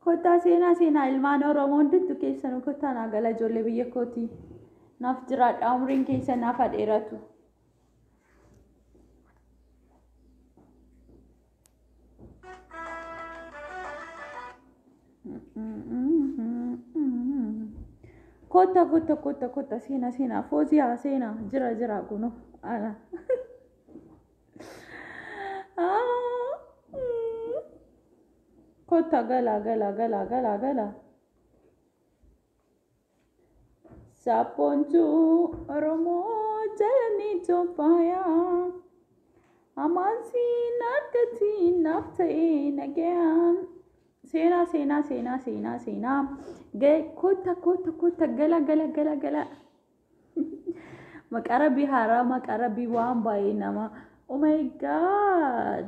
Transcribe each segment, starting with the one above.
Kottaa seenaa seenaa ilmaan Oromoo hunduttu keessanuu kottaa naa gala ijoollee biyya kootii. Naaf jiraadha umriin keessa naaf haa dheeratu. Kottaa kottaa kottaa kottaa seenaa seenaa fooziyaa seenaa jira jira kunoo ana. Kottaa galaa galaa galaa galaa galaa. Saaphoontuu Oromoo jalanii Itoophiyaa. Amaansiin argatiin naaf ta'ee nagayaan. Seenaa seenaa seenaa seenaa seenaa. Kottaa kottaa kottaa gala gala gala gala. Maqaa rabbii haaraa maqaa rabbii waan baay'ee nama. Oh my God!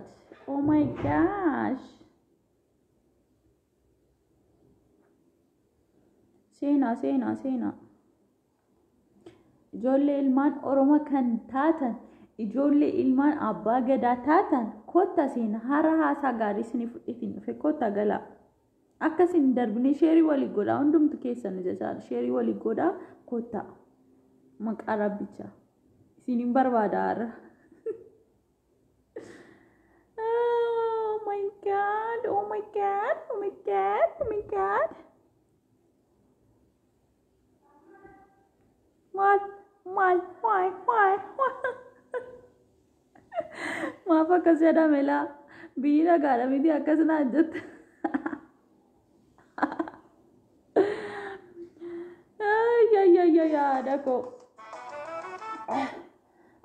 Oh my gosh! Seenaa seenaa seenaa. Ijoollee ilmaan Oromoo kan taatan, ijoollee ilmaan abbaa gadaa taatan kottaa seenaa hara haasaa gaarii isinii fudheetiin dhufe kottaa galaa. Akkasin darbinee sheerii walii godhaa hundumtu keessan jechaadha. Sheerii walii godhaa kottaa. Maqaa rabbichaa. Isiniin barbaada har'a. Oh my God! Oh my God! Oh my God! Oh my God! Maal? Maal? Why? Why? Maaf akkas jedhame laa? Biyyi nagaadha miti akkas naan jette. Yaada koo.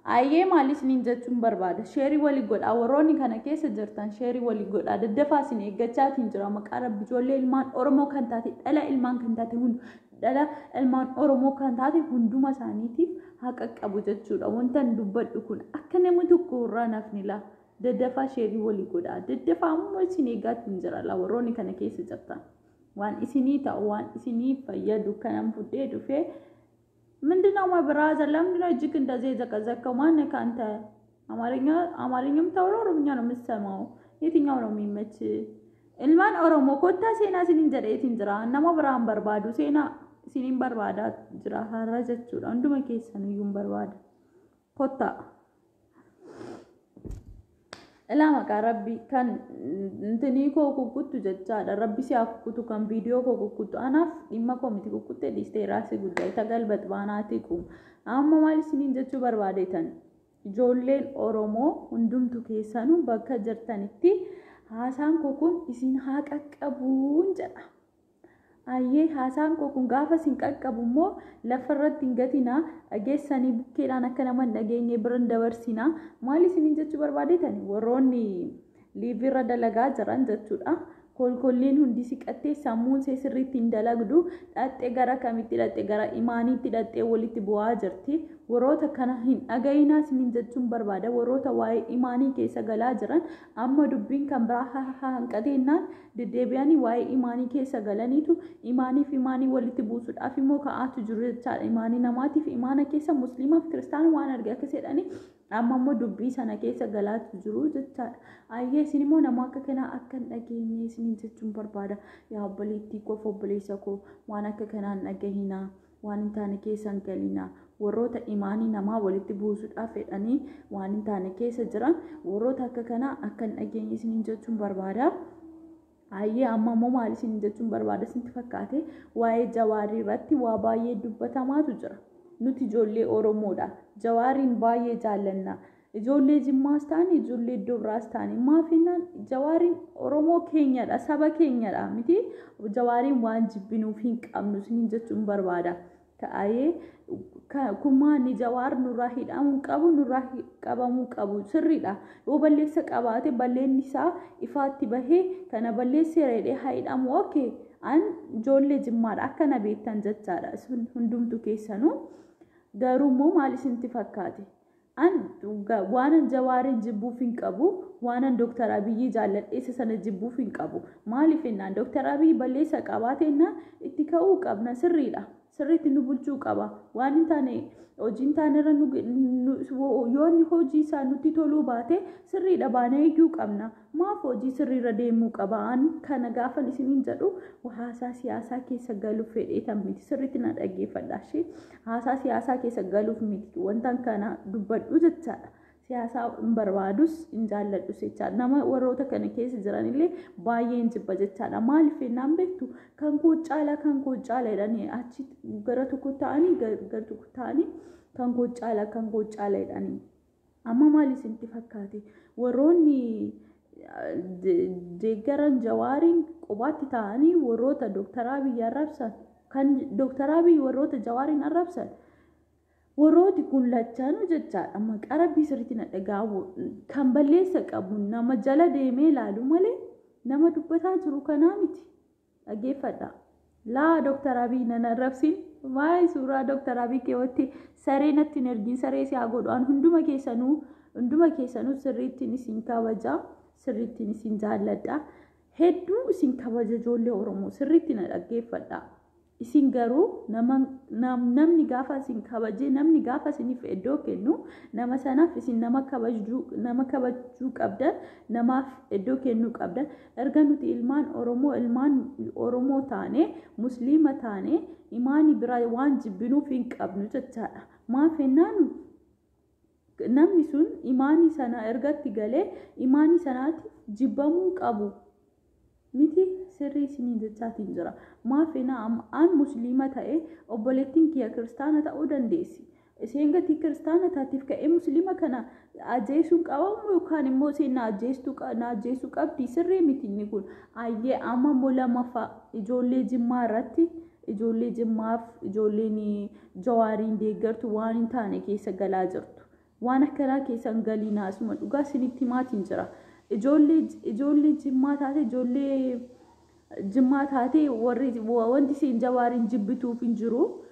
Ayyee maal isiniin jechuun barbaada? Sheerii walii godhaa. Warroonni kana keessa jirtan sheerii walii godhaa. Daddafaa isin eeggachaatiin jira. Maqaa rabbi ijoollee ilmaan Oromoo kan taate dhala ilmaan kan taate hundi dhala ilmaan Oromoo kan taate hunduma isaaniitiif haqa qabu jechuudha. Wanta dubbadhu kun akka namni tokko irraa nafni laa. Daddafaa sheerii walii godhaa. Daddafaa ammoo isin eeggaatiin jira laa warroonni kana keessa jirtan. Waan isinii ta'u waan isinii fayyadu kanan fudhee dhufee ምንድነው my brother? ለምንድነው እጅግ እንደዚህ የዘቀዘቀው? ማነህ ከአንተ? አማርኛ አማርኛ የምታወራው ኦሮምኛ ነው የምትሰማው? የትኛው ነው የሚመች? Ilmaan Oromoo kottaa seenaa isiniin jedheetiin jira. Nama biraan barbaadu seenaa isiniin barbaadaa jira har'a jechuudha. Hunduma keessaniyyuu hin barbaada. Kottaa. Ilaa maqaa rabbii kan intinii koo kukkuttu jechaadha. Rabbi si haa kukkutu kan viidiyoo koo kukkuttu. Anaaf dhimma koo miti kukkuttee dhiistee raasii guddaa ita galbat baanaatii quuma. Amma maal isiniin jechuu barbaadeetan? Ijoolleen Oromoo hundumtu keessanuu bakka jirtanitti haasaan koo kun isin haa qaqqabuun jedha. Ayyee haasaan koo kun gaafa isin qaqqabu immoo lafa irratti hin gatinaa dhageessanii bukkeedhaan akka nama hin dhageenye bira hin dabarsinaa. Maal isiniin jechuu barbaadeetan? Warroonni liiviirra dalagaa jiran jechuudha. Kolkolleen hundi siqattee sammuun see sirriitti hin dalagdu dhaxxee gara kamitti dhaxxee gara imaaniitti dhaxxee walitti bu'aa jirti. Warroota kana hin dhagayinaa isiniin jechuun barbaada. Warroota waa'ee imaanii keessa galaa jiran amma dubbiin kan biraa hanqateennaan deddeebi'anii waa'ee imaanii keessa galaniitu imaaniif imaanii walitti buusuudhaaf immoo ka'aatu jiru jechaadha. Imaanii namaatiif imaana keessa musliimaaf kiristaana waan arge akkas jedhanii amma immoo dubbii sana keessa galaatu jiru jechaadha. Ayyee isin immoo nama akka kanaa akka hin dhageenye isiniin jechuun barbaada. Yaa obboleettii koo fi obboleessa koo waan akka kanaa hin dhagahinaa, waan hin taane keessa hin galinaa. Warroota imaanii namaa walitti buusuudhaaf fedhanii waan hin taane keessa jiran warroota akka kanaa akka hin dhageenye isiniin jechuun barbaada. Ayyee amma immoo maal isiniin jechuun barbaada isinitti fakkaate? Waa'ee Jawaarii irratti waa baay'ee dubbatamaatu jira. Nuti ijoollee Oromoodha. Jawaariin baay'ee jaallanna. Ijoollee Jimmaas ta'an ijoollee iddoo biraas ta'an maaf jennaan Jawaariin Oromoo keenyadha, saba keenyadha miti. Jawaariin waan jibbinuuf hin qabnu isiniin jechuun barbaada. Ta'ee kumaanni Jawaar nurraa hidhamuu qabu, nurraa qabamuu qabu sirriidha. Yoo balleessa qabaate balleenni isaa ifaatti bahee kana balleesseera jedhee haa hidhamu. Okay. An ijoollee Jimmaadha akka na beektan jechaadha. Hundumtu keessanuu. Garuu immoo maal isinitti fakkaate? An waanan Jawaariin jibbuuf hin qabu, waanan Dooktar Abiyyi jaalladhe isa sana jibbuuf hin qabu. Maaliif jennaan Dooktar Abiyyi balleessa qabaate jennaan itti ka'uu qabna sirriidha. Sirriitti nu bulchuu qaba. Waan hin taane, hojii hin taane irra yoo inni hojii isaa nutti toluu baate, sirriidha baanee iyyuu qabna. Maaf hojii sirriirra deemuu qaba? An kana gaafan isiniin jedhu haasaa siyaasaa keessa galuuf fedheetan miti. Sirriitti na dhaggeeffadha ishee. Haasaa siyaasaa keessa galuuf miti wantan kana dubbadhu jechaadha. Siyaasaa hin barbaadus, hin jaalladhus jechaadha. Nama warroota kana keessa jiranillee baay'ee hin jibba jechaadha. Maaliif jennaan beektu, kan koo caala, kan koo caala jedhanii achi gara tokko ta'anii, gara tokko ta'anii, kan koo caala, kan koo caala jedhanii. Amma maal isinitti fakkaate? Warroonni deeggaran Jawaariin qobaatti ta'anii warroota Dooktar Abiy arrabsan, kan Dooktar Abiy warroota Jawaariin arrabsan, warrooti kun lachanuu jechaadha. Maqaa Rabbii sirriitti na dhaga'amu, kan balleessa qabu nama jala deemee ilaalu malee nama dubbataa jiru kanaa miti. Dhaggeeffadha. Laa, Dooktar Abiy nan arrabsin. Waa'ee suuraa Dooktar Abiy keewwatti saree natti hin ergin, saree si haa godhu. An hunduma keessanuu sirriittiin isin kabaja, sirriittiin isin jaalladha. Hedduu isin kabaja, ijoollee Oromoo, sirriitti na dhaggeeffadha. Isin garuu namni gaafa isin kabajee, namni gaafa isiniif iddoo kennu, nama sanaaf isin nama kabajuu qabdan, namaaf iddoo kennuu qabdan. Erga nuti ilmaan Oromoo taane, Musliima taane, imaanii biraa waan jibbinuuf hin qabnu jechaadha. Maaf jennaanu, namni sun imaanii sana ergatti galee imaanii sanaatiif jibbamuu qabu miti. Sirrii isiniin jechaatiin jira. Maaf jenna, an Musliima ta'e, obboleettiin kiyya Kiristaana ta'uu dandeessi. Isheen gatii Kiristaana taatiif ka'ee Musliima kana ajjeesuun qabamu yookaan immoo isheen na ajjeesuu qabdi? Sirrii miti inni kun. Ayyee, amma immoo lammaffaa ijoollee Jimmaa irratti, ijoollee Jimmaaf ijoolleen Jawaariin deeggartu waan hin taane keessa galaa jirtu. Waan akkanaa keessa hin galiinaa, asuma dhugaa isinitti himaatiin jira. Ijoollee Jimmaa taate, ijoollee Jimmaa taate, warri wanti isin Jawaariin jibbituuf hin jiru.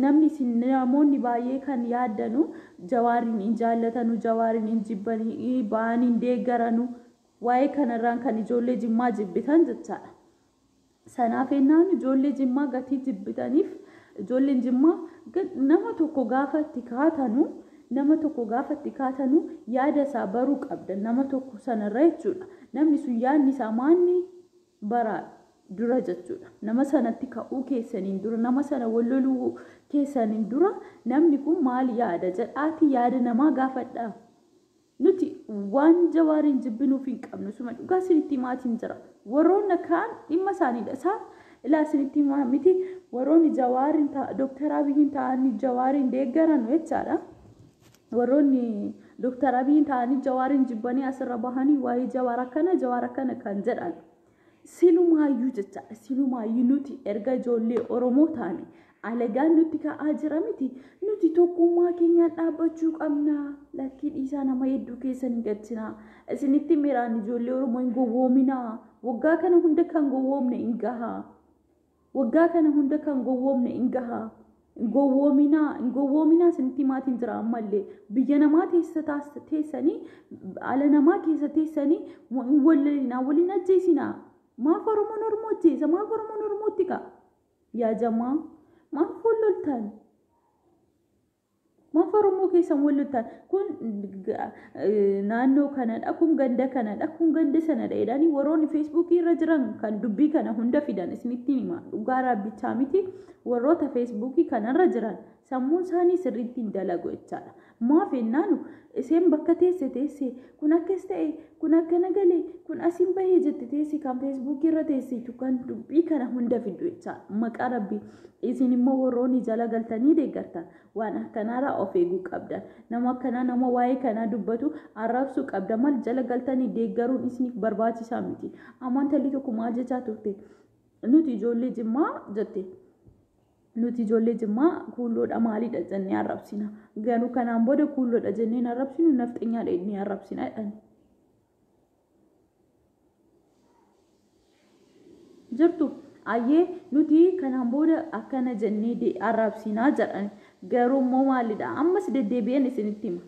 Namni isin, namoonni baay'ee kan yaaddanu Jawaariin hin jaallatanu, Jawaariin hin jibbanii ba'anii hin deeggaranu. Waa'ee kanarraan kan ijoollee Jimmaa jibbitan jechaadha. Sanaaf ennaan ijoollee Jimmaa gatii jibbitaniif, ijoolleen Jimmaa nama tokko gaafa itti kaatanu, nama tokko gaafa itti kaatanu, yaada isaa baruu qabda nama tokko sanarra jechuudha. Namni sun yaadni isaa maanni bara dura jechuudha. Nama sanatti ka'uu keessaniin dura, nama sana walloluu keessaniin dura, namni kun maal yaada jedhaati yaada namaa gaafadhaa. Nuti waan Jawaariin jibbinuuf hin qabnu, suma dhugaa isinitti himaatiin jira. Warroonni kaan dhimma isaaniidha. Isaan ilaa isinitti himaa miti, warroonni Jawaariin, Dooktar Abiyyiin ta'anii Jawaariin deeggaran jechaadha. Warroonni Dooktar Abiyyiin ta'anii Jawaariin jibbanii asirra bahanii waa'ee Jawaar akkana, Jawaar akkana kan jedhan. Silumaayyuu jechaadha. Silumaayyuu nuti erga ijoollee Oromoo taane alagaan nutti ka'aa jira miti. Nuti tokkummaa keenyaan dhaabbachuu qabna. Lakkii, dhiisaa, nama hedduu keessan hin galchinaa. Isinitti miraan, ijoollee Oromoo, hin gowwoominaa. Waggaa kana hunda kan gowwoomne hin gahaa. Waggaa kana hunda kan gowwoomne hin gahaa. Hin gowwoominaa, hin gowwoominaa, isinitti himaatiin jira ammallee. Biyya namaa teessa teessanii, ala namaa keessa teessanii hin wallinaa, waliin ajjeesinaa. Maaf Oromoon Oromoo ajjeesa? Maaf Oromoon Oromootti ka'a? Yaa jamaa, maaf wal loltan? Maaf Oromoo keessan wal loltan? Kun naannoo kanadha, kun ganda kanadha, kun ganda sanadha jedhanii warroonni Feesbuukii irra jiran kan dubbii kana hunda fidan, isinitti hima. Dhugaa Rabbichaa miti, warroota Feesbuukii kanarra jiran sammuun isaanii sirriitti hin dalagu jechaadha. Maaf jennaanu, isheen bakka teesse teesse, kun akkas ta'e, kun akkana galee, kun asiin bahee jette teesse, kan Feesbuukii irra teessitu kan dubbii kana hunda fiddu jechaadha. Maqaa Rabbii, isin immoo warroonni jala galtanii deeggartan waan akkanaarraa of eeguu qabdan. Nama akkanaa, nama waa'ee kanaa dubbatu arrabsuu qabda mal jala galtanii deeggaruun isiniif barbaachisaa miti. Amantalli tokko maal jechaa turte? Nuti ijoollee Jimmaa jette. Nuti ijoollee Jimmaa kuulloodha, maaliidha jennee arrabsina. Garuu kanaan booda kuulloodha jennee hin arrabsinu, nafxanyaadha jennee arrabsina jedhani. Jirtu ayyee, nuti kanaan booda akkana jennee arrabsinaa jedhani. Garuu immoo maalidha? Ammas deddeebi'een isinitti hima.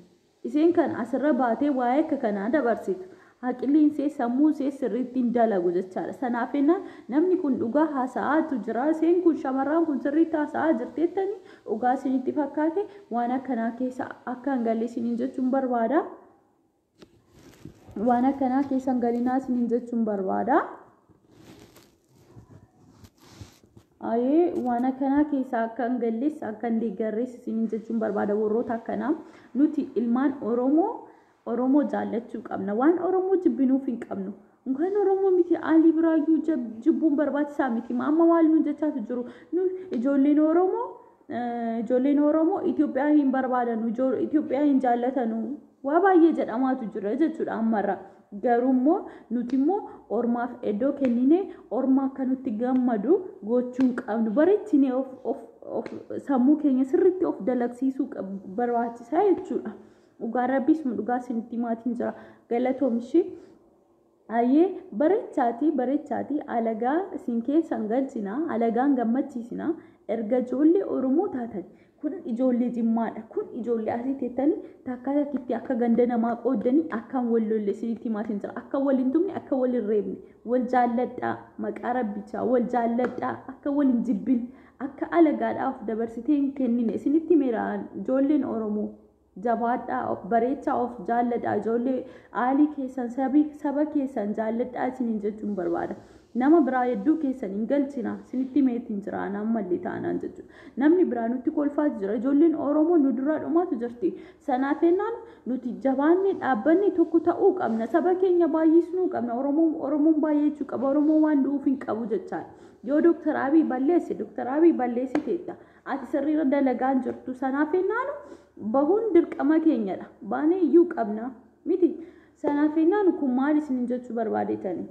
Isheen kan asirra baatee waa'ee akka kanaa dabarsitu. Haqiliin see sammuu see sirriitti hin dalagu jechaadha. Sanaaf ennaan namni kun dhugaa haasa'aatu jira. Seen kun shamarraan kun sirriitti haasa'aa jirteettani dhugaa isinitti fakkaate waan akkanaa keessa akka hin galle isiniin jechuun barbaada. Waan akkanaa keessa hin galinaa isiniin jechuun barbaada. Ayee, waan akkanaa keessa akka hin galles akka hin deeggarres isiniin jechuun barbaada warroota akkanaa. Nuti ilmaan Oromoo Oromoo jaallachuu qabna. Waan Oromoo jibbinuuf hin qabnu. Kan Oromoo miti alii biraayyuu jibbuun barbaachisaa miti. Amma maal nu jechaatu jiru? Nu ijoolleen Oromoo Itoophiyaa hin barbaadanu, Itoophiyaa hin jaallatanu. Waa baay'ee jedhamaatu jira jechuudha ammarra. Garuu immoo nuti immoo ormaaf iddoo kenninee orma akka nutti gammadu gochuu hin qabnu. Bareechinee of sammuu keenya sirriitti of dalagsiisuu barbaachisaa jechuudha. Dhugaa Rabbiis dhugaa isinitti himaatiin jira. Galatoomishii. Ayyee, bareechaatii bareechaatii alagaa isin keessan galchinaa, alagaan gammachiisinaa. Erga ijoollee Oromoo taatan, kun ijoollee Jimmaadha, kun ijoollee asii teettanii takka takkitti akka ganda namaa qooddanii akka wal lolle isinitti himaatiin jira. Akka wal hin tumne, akka wal hin reebne, wal jaalladhaa, maqaa Rabbichaa wal jaalladhaa, akka wal hin jibbin, akka alagaadhaaf dabarsitee hin kennine isinitti himeera. Ijoolleen Oromoo jabaadhaa, of bareechaa, of jaalladhaa, ijoollee aalii keessan, saba keessan jaalladhaa isiniin jechuun barbaada. Nama biraa hedduu keessan hin galchina isinitti meetiin jira ammallee taanaan jechuudha. Namni biraa nutti kolfaa jira. Ijoolleen Oromoo nu duraa dhumaatu jirti. Sanaaf jennaan nuti jabaannee dhaabbanne tokko ta'uu qabna. Saba keenya baay'isnuu qabna. Oromoon baay'achuu qaba. Oromoon waan du'uuf hin qabu jechaadha. Yoo Dooktar Abiy balleesse, Dooktar Abiy balleessiteetta. Ati sirriirra dalagaan jirtu. Sanaaf jennaan bahuun dirqama keenyadha. Baanee iyyuu qabna miti. Sanaaf jennaan kun maal isin jechuu barbaadetani?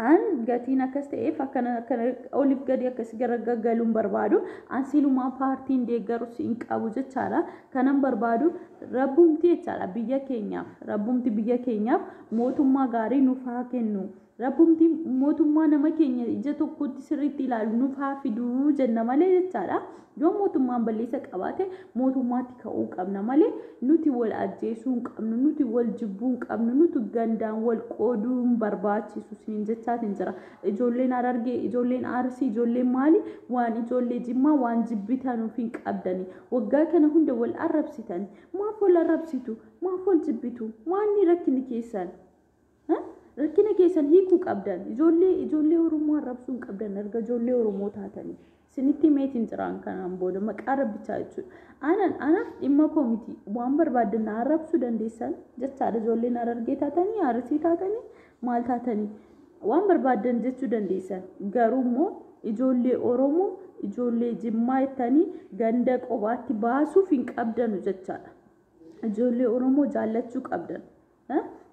An gatiin akkas ta'eef akkana akkana oliif gadi akkas garagaluun barbaadu. An silumaa paartiin deeggarus hin qabu jechaadha. Kanan barbaadu Rabbumti jechaadha biyya keenyaaf, Rabbumti biyya keenyaaf mootummaa gaarii nuuf haa kennu. Rabbumti mootummaa nama keenya ija tokkotti sirriitti ilaalu nuuf haa fiduu jenna malee jechaadha. Yoo mootummaan balleessa qabaate mootummaatti ka'uu qabna malee nuti wal ajjeesuu hin qabnu, nuti wal jibbuu hin qabnu, nuti gandaan wal qooduu hin barbaachisu isiniin jechaatiin jira. Ijoolleen Harargee, ijoolleen Arsii, ijoolleen maali waan ijoollee Jimmaa waan jibbitanuuf hin qabdani. Waggaa kana hunda wal arrabsitan. Maaf wal arrabsitu? Maaf wal jibbitu? Maanni rakkinni keessan? Rakkina keessan hiikuu qabdan. Ijoollee Oromoo arrabsuu hin qabdan erga ijoollee Oromoo taatanii. Isinitti meetiin jiraan kanaan booda maqaa Rabbichaa jechuudha. Anan anaaf dhimma koo miti, waan barbaaddan na arrabsuu dandeessan jechaadha. Ijoolleen Harargee taatanii, Arsii taatanii, maal taatanii waan barbaaddan jechuu dandeessan. Garuu immoo ijoollee Oromoo, ijoollee Jimmaa jettanii ganda qobaatti baasuuf hin qabdanu jechaadha. Ijoollee Oromoo jaallachuu qabdan.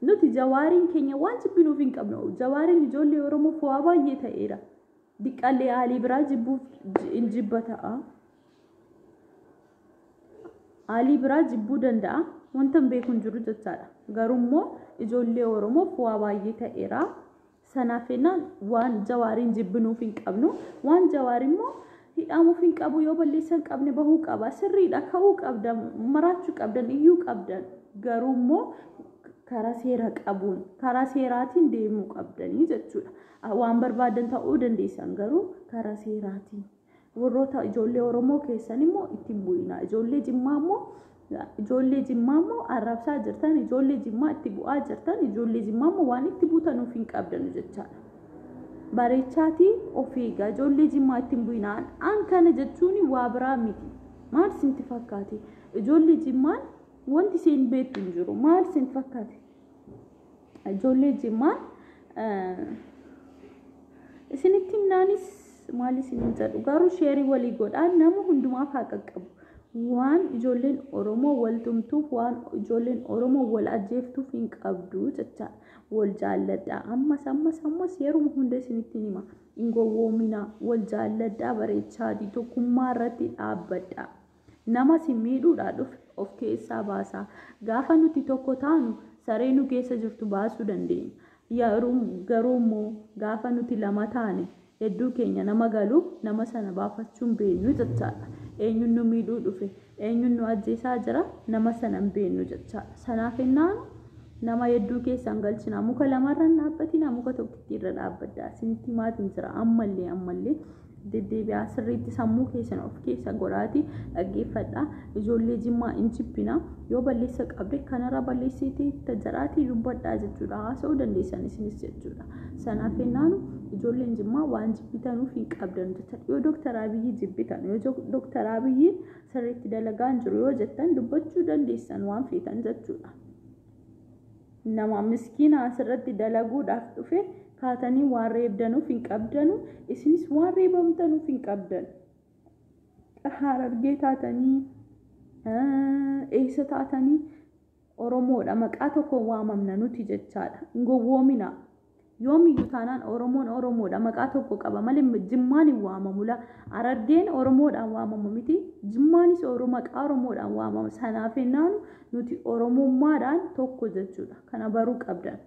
Nuti Jawaariin keenya waan jibbinuuf hin qabnu. Jawaariin ijoollee Oromoo fo'aa baay'ee ta'eera. Diqqallee Alii biraa jibbuuf hin jibba ta'a. Alii biraa jibbuu danda'a. Wanta hin beeku hin jiru jechaadha. Garuu immoo ijoollee Oromoo fo'aa baay'ee ta'eera. Sanaaf jennaan waan Jawaariin jibbinuuf hin qabnu. Waan Jawaar immoo hidhamuuf hin qabu, yoo balleessa hin qabne bahuu qaba. Sirriidha, ka'uu qabdan, maraachuu qabdan, iyyuu qabdan. Garuu immoo karaa seera qabuun, karaa seeraatiin deemuu qabdanii jechuudha. Waan barbaadan ta'uu dandeessan, garuu karaa seeraatiin. Warroota ijoollee Oromoo keessan immoo ittiin bu'ina. Ijoollee Jimmaa immoo arrabsaa jirtan, ijoollee Jimmaa itti bu'aa jirtan, ijoollee Jimmaa immoo waan itti buutanuuf hin qabdanu jechaadha. Bareechaatii of eegaa, ijoollee Jimmaa ittiin bu'inaan. An kana jechuun waa biraa miti. Maal isintti fakkaate? Ijoollee Jimmaan wanti isheen beektu hin jiru. Maal isin fakkaate? Ijoollee Jimmaan isinitti himnaanis maal isinin jedhu, garuu share walii godhaa, nama hundumaaf haa qaqqabu. Waan ijoolleen Oromoo wal tumtuuf, waan ijoolleen Oromoo wal ajjeeftuuf hin qabdu jechaadha. Wal jaalladhaa. Ammas ammas ammas yeruma hunda isinitti hima. Hin gowwoominaa. Wal jaalladhaa, bareechaatii tokkummaa irratti dhaabbadhaa. Nama si miidhuudhaa dhufe of keessaa baasaa. Gaafa nuti tokko taanu saree nu keessa jirtu baasuu dandeenya. Garuu immoo gaafa nuti lama taane, hedduu keenya nama galu, nama sana baafachuu hin beeknu jechaadha. Eenyuun nu miidhuu dhufe, eenyuun nu ajjeesaa jira, nama sana hin beeknu jechaadha. Sanaaf jennaan Nama hedduu keessan galchina. Muka lamarra hin dhaabbatina, muka tokkitti irra dhaabbadha. Isinitti himaatiin jira ammallee ammallee. Deddeebi'aa sirriitti sammuu keessan of keessa godhaati dhaggeeffadha. Ijoollee Jimmaa hin jibbina. Yoo balleessa qabde kanarra balleessitee jedhaatii dubbadhaa jechuudha. Haasa'uu dandeessan isinis jechuudha. Sanaaf jennaanu ijoolleen Jimmaa waan jibbitanuuf hin qabdan jechuudha. Yoo Dooktar Abiyyi jibbitan, yoo Dooktar Abiyyi sirriitti dalagaa hin jiru yoo jettan dubbachuu dandeessan waan feetan jechuudha. Nama miskiina asirratti dalaguudhaaf dhufe kaatanii waan reebdanuuf hin qabdanu, isinis waan reebamtanuuf hin qabdan. Harargee taatanii, eessa taatanii, Oromoodha maqaa tokko waamamna nuti jechaadha. Hin gowwoomina. Yoomiyyuu taanaan Oromoon Oromoodha maqaa tokko qaba malee Jimmaan hin waamamu la. Harargeen Oromoodhaan waamamu miti. Jimmaanis maqaa Oromoodhaan waamama. Sanaaf jennaanu nuti Oromummaadhaan tokko jechuudha. Kana baruu qabdan.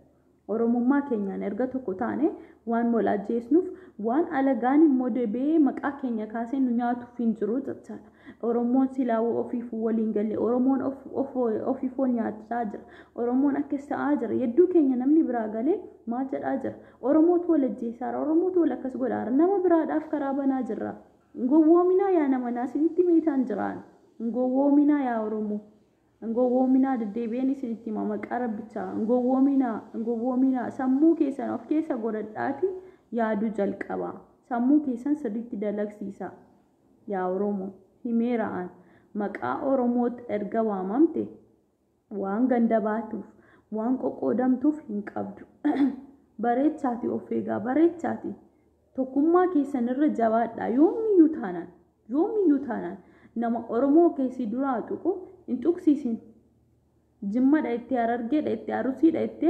Oromummaa keenyaan erga tokko taane waan wal ajjeesnuuf, waan alagaan immoo deebi'ee maqaa keenya kaasee nu nyaatuuf hin jiru jechaadha. Oromoon silaa ofiif waliin galle, Oromoon ofiif wal nyaachaa jira. Oromoon akkas ta'aa jira. Hedduu keenya namni biraa galee maal jedhaa jira? Oromootu wal ajjeesaara, Oromootu wal akkas godhaara. Nama biraadhaaf karaa banaa jirra. Gowwoominaa yaa nama naa isinitti meetaan jiraan. Gowwoominaa yaa Oromoo. Gowwoominaa deddeebi'een isinitti hima maqaa rabbichaa. Gowwoominaa, gowwoominaa sammuu keessan of keessa godhadhaati yaaduu jalqaba. Sammuu keessan sirriitti dalagsiisa. Yaa Oromoo, himeera'an maqaa Oromootti erga waamamte waan ganda baatuuf, waan qoqqoodamtuuf hin qabdu. Bareechaati of eegaa, bareechaati. Tokkummaa keessan irra jabaadhaa. Yoomiyyuu taanaan, yoomiyyuu taanaan nama Oromoo keessi duraa tuqu hin tuqsiisin. Jimmadha itti, Harargeedha itti, Arusiidha itti,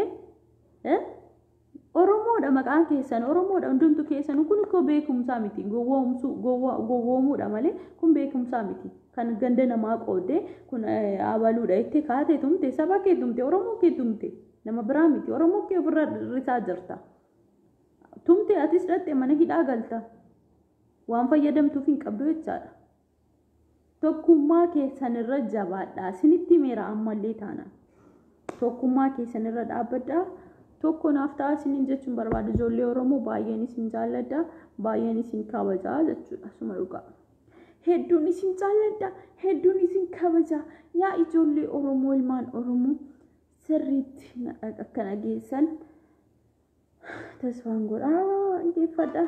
Oromoodha maqaan keessan, Oromoodha hundumtu keessan. Kun koo beekumsaa miti. Gowwoomsuu gowwoomuudha malee kun beekumsaa miti. Kan ganda namaa qooddee kun abaluudha itti kaatee tumte, saba kee tumte, Oromoo kee tumte, nama biraa miti. Oromoo kee ofirra risaa jirta. Tumte atis dhatte mana hidhaa galta. Waan fayyadamtuuf hin qabdu jechaadha. Tokkummaa keessan irra jabaadhaa. Isinitti himeera ammallee taanaan. Tokkummaa keessan irra dhaabbadhaa. Tokko naaf ta'a isiniin jechuun barbaada. Ijoollee Oromoo baay'een isin jaalladha. Baay'een isin kabajaa jechuudha. Suma dhugaa. Hedduun isin jaalladha. Hedduun isin kabajaa. Yaa ijoollee Oromoo, ilmaan Oromoo sirriitti akka dhageessan tasfaan godhaa dhaggeeffadha.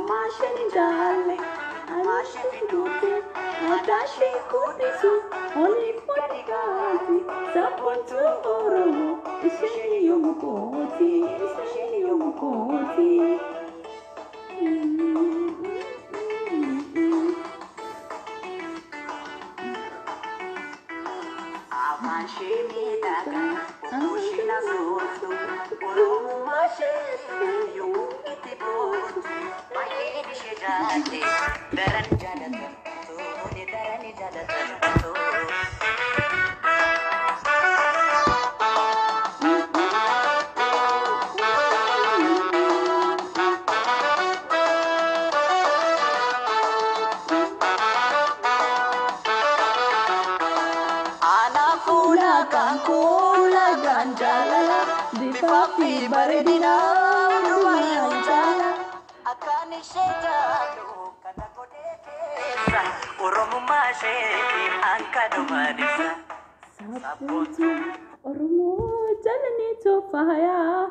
Maasheen jaalle, maasheen fiduuti, aadaa ishee guddisu, oliif gadi kaati, sabboontuu Oromoo, isheen yoomu kooti, isheen yoomu kooti. Afaan ishee miidhagaa, boqqoshii soortu, Oromummaa ishee yoomuu itti boontu. Baay'een ishee jaalle, daran jaalatamtu, daran jaalatamtu. Anaafuu laagaan koo laagaan jaalala, bifaa fi bareedina hundumaa jaala. Akkaan ishee jaallu kana godhee keessa, Oromummaa isheetiin hanqanumaan ibsa. Sabboontuu Oromoo jalanii toofayaa.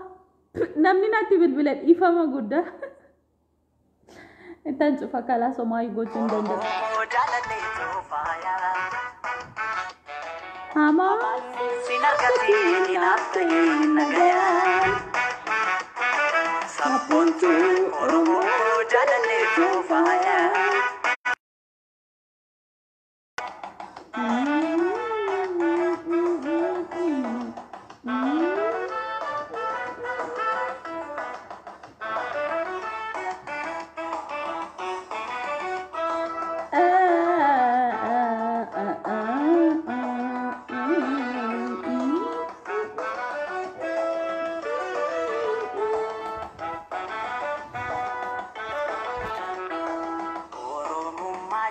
Namni natti bilbila dhiifama guddaa. Intaan cufa kalaa somaayu gochuu hin danda'u. Oromoo jaalallee toofayaa. Hamaa Sin argatiin naaf ta'ee nagayaa. Sabboontuu Oromoo jaalallee toofayaa.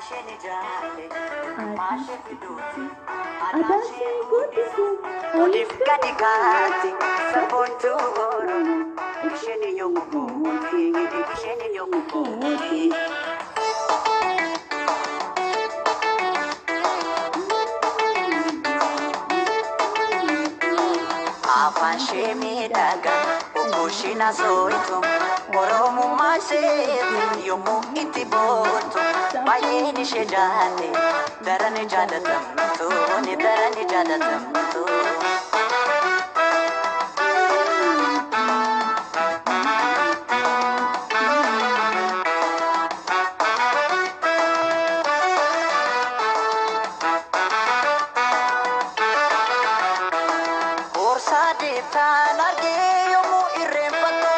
Isheen ijaalle maashee fiduuti. Aadaa ishee guddisu. Oliif gadi kaati sabboontuu Oromoo. Isheen yoomuu booti isheen yoomuu booti. Afaan ishee miidhagaa obbo isheen asooytu Oromummaa isheetiin yommuu itti boontu baay'een ishee jaalle daran jaalatamtu ni daran jaalatamtu. Boorsaa deettaan argee yommuu irreenfattu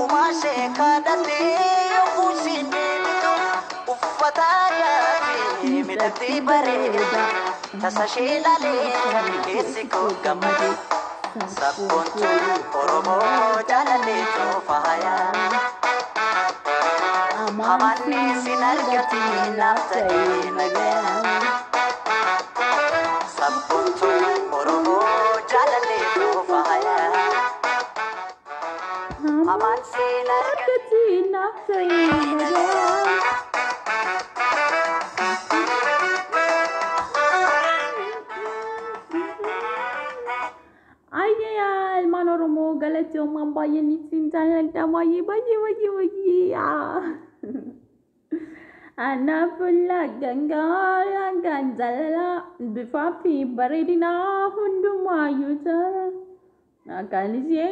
uumaa ishee kadhattee yommuu isiin deebitu uffata aadaatiin miidhagdee bareeda tasa ishee ilaalee keessi koo gammade. Sabboontuu Oromoo jaalalleetu faaya. Hamaan sin argatiin naaf ta'ee nagaya. Sabboontuu Oromoo jaalalleetu faaya. Hamaan sin argatiin Argatiin naaf ta'ee nagaa. Ayyee yaa ilmaan Oromoo galatoomaan baay'een isin jaalladha baay'ee baay'ee baay'ee baay'ee. Anaaf lagangaa lagaan jaalala bifaa fi bareedina hundumaayyuu jaalala. Akkaan ishee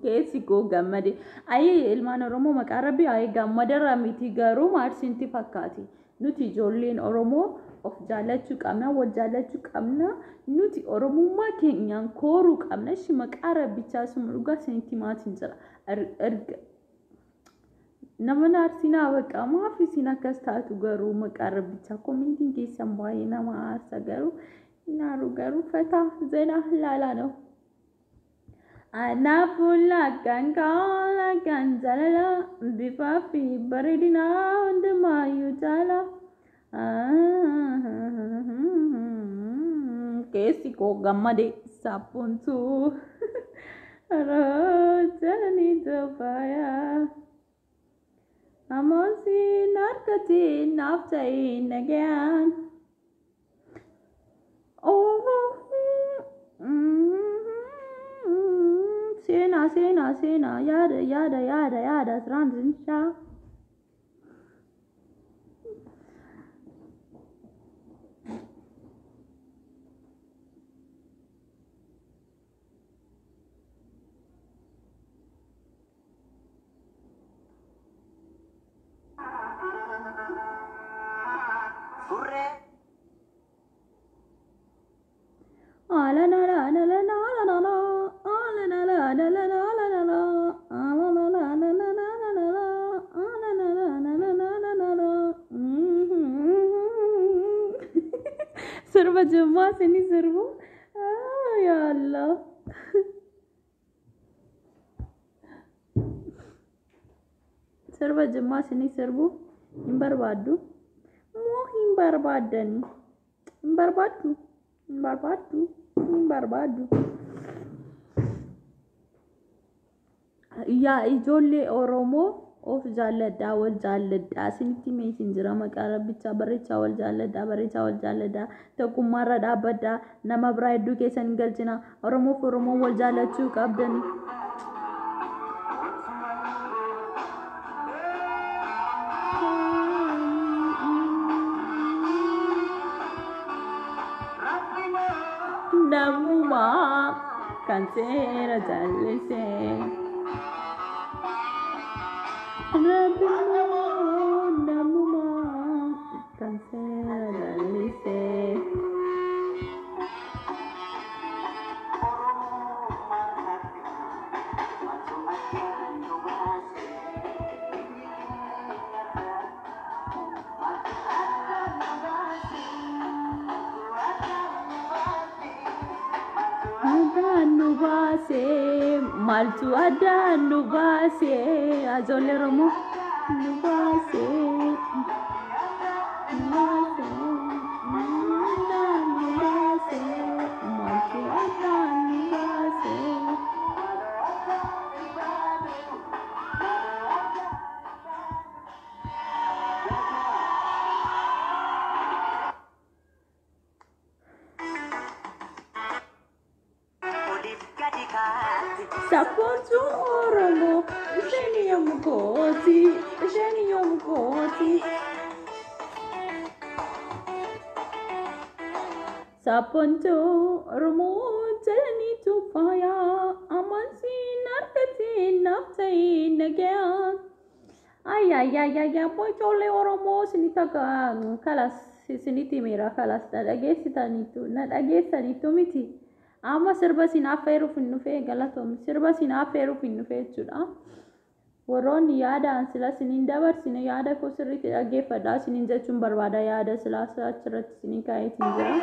keessi koo gammade. Ayyee ilmaan Oromoo maqaa rabbii ayyee gammadarra miti garuu maarsinti fakkaati. Nuti ijoolleen Oromoo of jaallachuu qabna, wal jaallachuu qabna. Nuti Oromummaa keenyaan kooruu qabna. Ishi maqaa rabbichaa suma dhugaa isinitti maatiin jira. Erga nama naarsinaa baqa maaf isin akkas taatu garuu maqaa rabbichaa koomentiin keessan baay'ee nama aarsa garuu naaru garuu fataa zena laalaa ነው። Anaaf lagaan lagaan jaalala bifaa fi bareedina hundumaayyuu jaala. Keessi koo gammade sabboontuu jalanii faaya. Amoosiin harkatiin naaf ta'ee nagayaan. Seenaa seenaa seenaa yaada yaada yaada yaada asirraan Gurree. Sirba jimmaa isinii sirbu. Yaa Allah. Sirba jimmaa isinii sirbu hin barbaaddu. Moo hin barbaaddani? Hin barbaaddu? Hin barbaaddu? Hin barbaaddu? Yaa ijoollee Oromoo of jaalladhaa wal jaalladhaa isinitti mee isin jira maqaa rabbichaa barreechaa wal jaalladhaa barreechaa wal jaalladhaa tokkummaarra dhaabbadhaa nama biraa hedduu keessan hin galchina Oromoof Oromoon wal jaallachuu qabdani. Namumaa kan seera jallisee. Rabbimoo namumaa kan seera jallisee. Addaan nu baasee maaltu addaan nu baasee ijoollee Oromoo. Nu baasee. Nu baasee. Addaan nu baasee. Maaltu addaan nu baasee? Oliif gadi kaatti. Sabboontuu Oromoo isheen yoomu kooti, isheen yoomu kooti. Sabboontuu Oromoo jalaniitu faayaa, amansiin argatee naaf ta'ee nagayaa. Ayyaayyaayyaa, ijoollee Oromoo, isinitti akka kalas isinitti himeera, kalas na dhageessitaniitu, na dhageessaniitu miti. Amma sirba isin affeeruuf hin dhufee, galatoomi, sirba isin affeeruuf hin dhufee jechuudha. Warroonni yaadaan sila isiniin dabarsine, yaada koo sirriitti dhaggeeffadhaa isiniin jechuun barbaada, yaada silaa achirratti isiniin kaa'eetiin jira.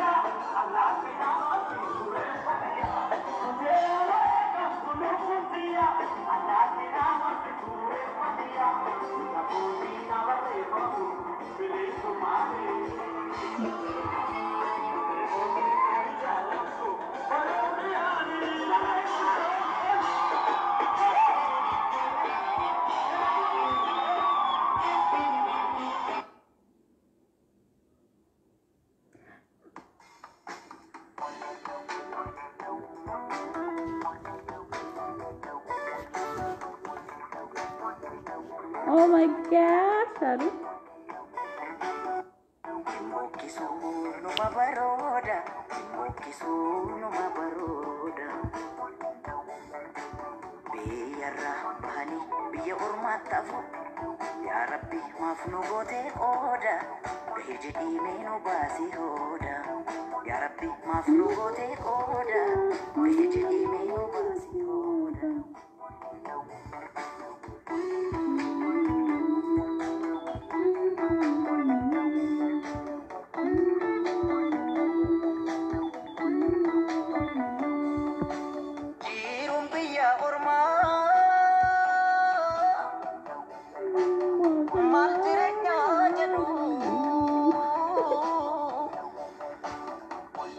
Oh my God, አሉ። Simbokkisuu numa barooda. Simbokkisuu numa barooda. Biyyarraa bahanii biyya ormaatti hafu. Yaa Rabbi, maaf nu gootee qooda? Gahi jedhii mee nu baasii hooda. Yaa Rabbi, maaf nu gootee qooda? Gahi jedhii mee nu baasii hooda. Jiruun biyya ormaa maal jireenyaa jedhu,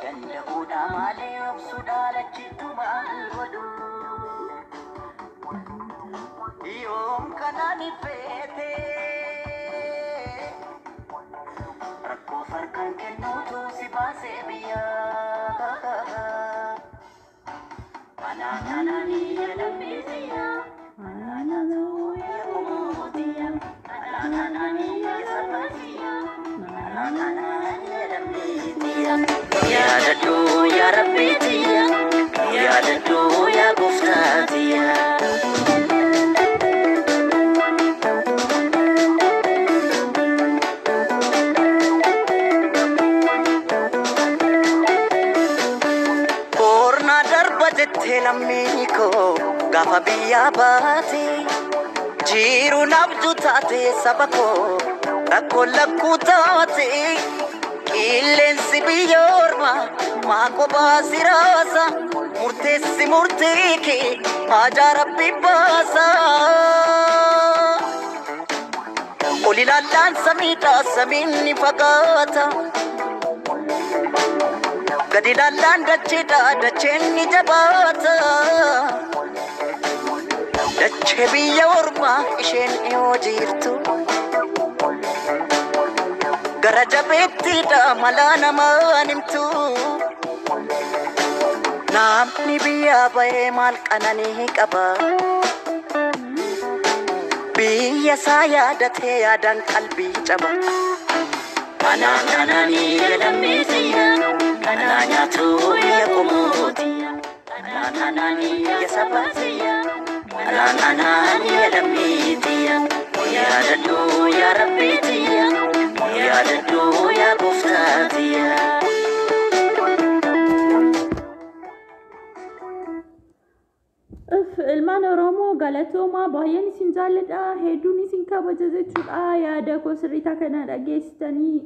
danda'uudha malee obsuudha lachiitu maal godhu, yoom kanaan feete, rakkoo farkaan kennuutu si baasee biyyaa. Anaa kanaanii jedhamee ya qomootiyya, anaa kanaanii ya sabaatiyya, anaa kanaanii jedhamee. Yaadadhu yaa Rabbiitiyya, yaadadhu yaa gooftaatiyya. Boornaa darba jettee lammii koo gaafa biyyaa baate, jiruun abjuu taate, saba koo rakkoon lakkuu taate, qilleensi biyya ormaa maa kophaa si raasa, murteessi murtee kee haajaa Rabbi baasa. Ol ilaallaan samiidha, samiin ni fagaata. Gadi ilaallaan dacheedha, dacheen ni jabaata. Dachee biyya ormaa isheen dhiyoo jirtu. Gara jabeettiidha malaa namaan himtu. Namni biyyaa bahee maal qananii qaba? Biyya isaa yaadatee yaadaan qalbii caba. Anaa kanaanii jedhamee tiyya, anaa nyaatu biyya qomootiyya, anaa kanaanii ya sabaatiyya, anaa kanaanii jedhamee tiyya. Yaadadhu yaa Rabbiitiyya, yaadadhu yaa gooftaatiyya. Ilmaan Oromoo, galatoomaa, baay'een isin jaalladha, hedduun isin kabaja jechuudha. Yaada koo sirriitaa kana dhageessitanii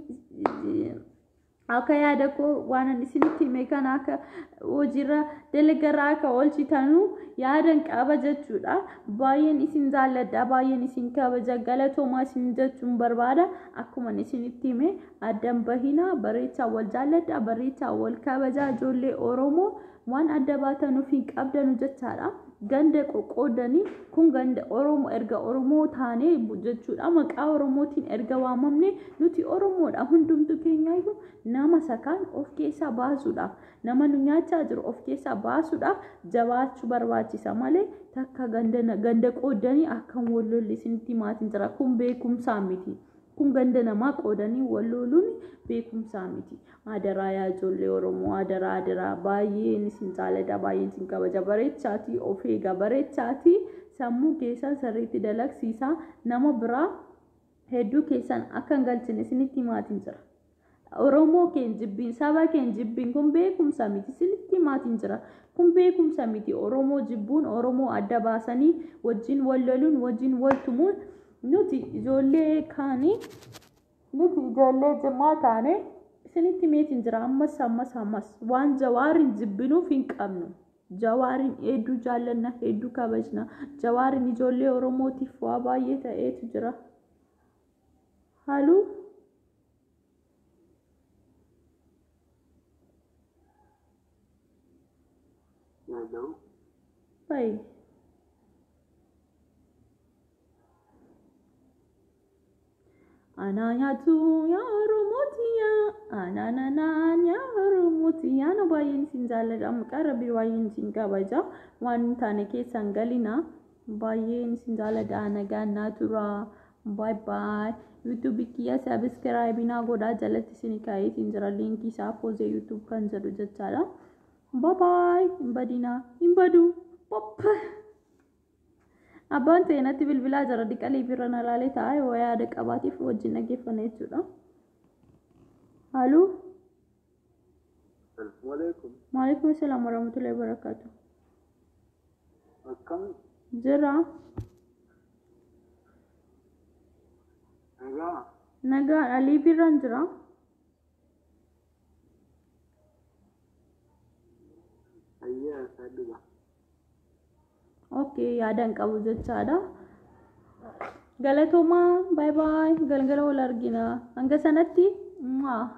Akka yaada koo waan ani isinitti hime kana akka hojiirra dalagarraa akka oolchitanuu yaadan qaba jechuudha. Baay'een isin jaalladha, baay'een isin kabaja, galatoomaa isin jechuun barbaada. Akkuma ani isinitti hime addan bahinaa, bareechaa wal jaalladha, bareechaa wal kabaja. Ijoollee Oromoo waan adda baatanuuf hin qabdanu jechaadha. Ganda qoqqoodanii kun ganda Oromoo erga Oromoo taanee jechuudha. Maqaa Oromootiin erga waamamne nuti Oromoodha. Hundumtu keenyaayyuu nama sakaan of keessaa baasuudhaaf, nama nu nyaachaa jiru of keessaa baasuudhaaf jabaachuu barbaachisa malee takka ganda qoodanii akkam wal lolli isinitti himaatiin jira. Kun beekumsaa miti. Kun ganda namaa qoodanii wal loluun beekumsaa miti. Adaraa yaa ijoollee Oromoo, adaraa adaraa, baay'een isin jaalladha, baay'een isin kabaja. Bareechaatii of eega, bareechaatii sammuu keessan sirriitti dalagsiisaa, nama biraa hedduu keessan akka hin galchine isinitti himaatiin jira. Oromoo keen jibbiin, saba keen jibbiin kun beekumsa miti, isinitti himaatiin jira. Kun beekumsa miti. Oromoo jibbuun, Oromoo adda baasanii wajjin wal loluun, wajjin wal tumuun, nuti ijoollee kaanii, nuti ijoollee Jimmaa taane isinitti himeetiin jira. Ammas ammas ammas waan Jawaariin jibbinuuf hin qabnu. Jawaariin hedduu jaallanna, hedduu kabajna. Jawaariin ijoollee Oromootiif waa baay'ee ta'eetu jira. Haluu. Hello. Bayi. Anaa nyaatu yaa Oromootiyaa, anaa yaa Oromootiyaa. Nu baay'een isin jaalladha. Maqaa Rabbii baay'een isin kabaja. Waan hin taane keessan galina. Baay'een isin jaalladha. Nagaan naa tura. Bye bye. YouTube kiyya subscribe naa godhaa, jalatti isin kaayeetiin jira liinkii isaa, Foozee YouTube kan jedhu jechaadha. Bye bye. Hin badinaa. Hin badu. Pop. Abbaan ta'e natti bilbilaa jira, diqalii bira na laalee taa'ee waa yaada qabaatiif wajjin dhaggeeffanna jechuudha. Haluu. Assalamu alaikum. Maalaikum assalam warahmatullahi wabarakatuh. Akkam? Jira. Nagaa. Nagaadha. Liibirraan jira. Ayyaa sadduba. Okay, yaadan qabu jechaadha. Galatoomaa, bye bye. Galgala wal argina. Hanga sanatti. Mwah.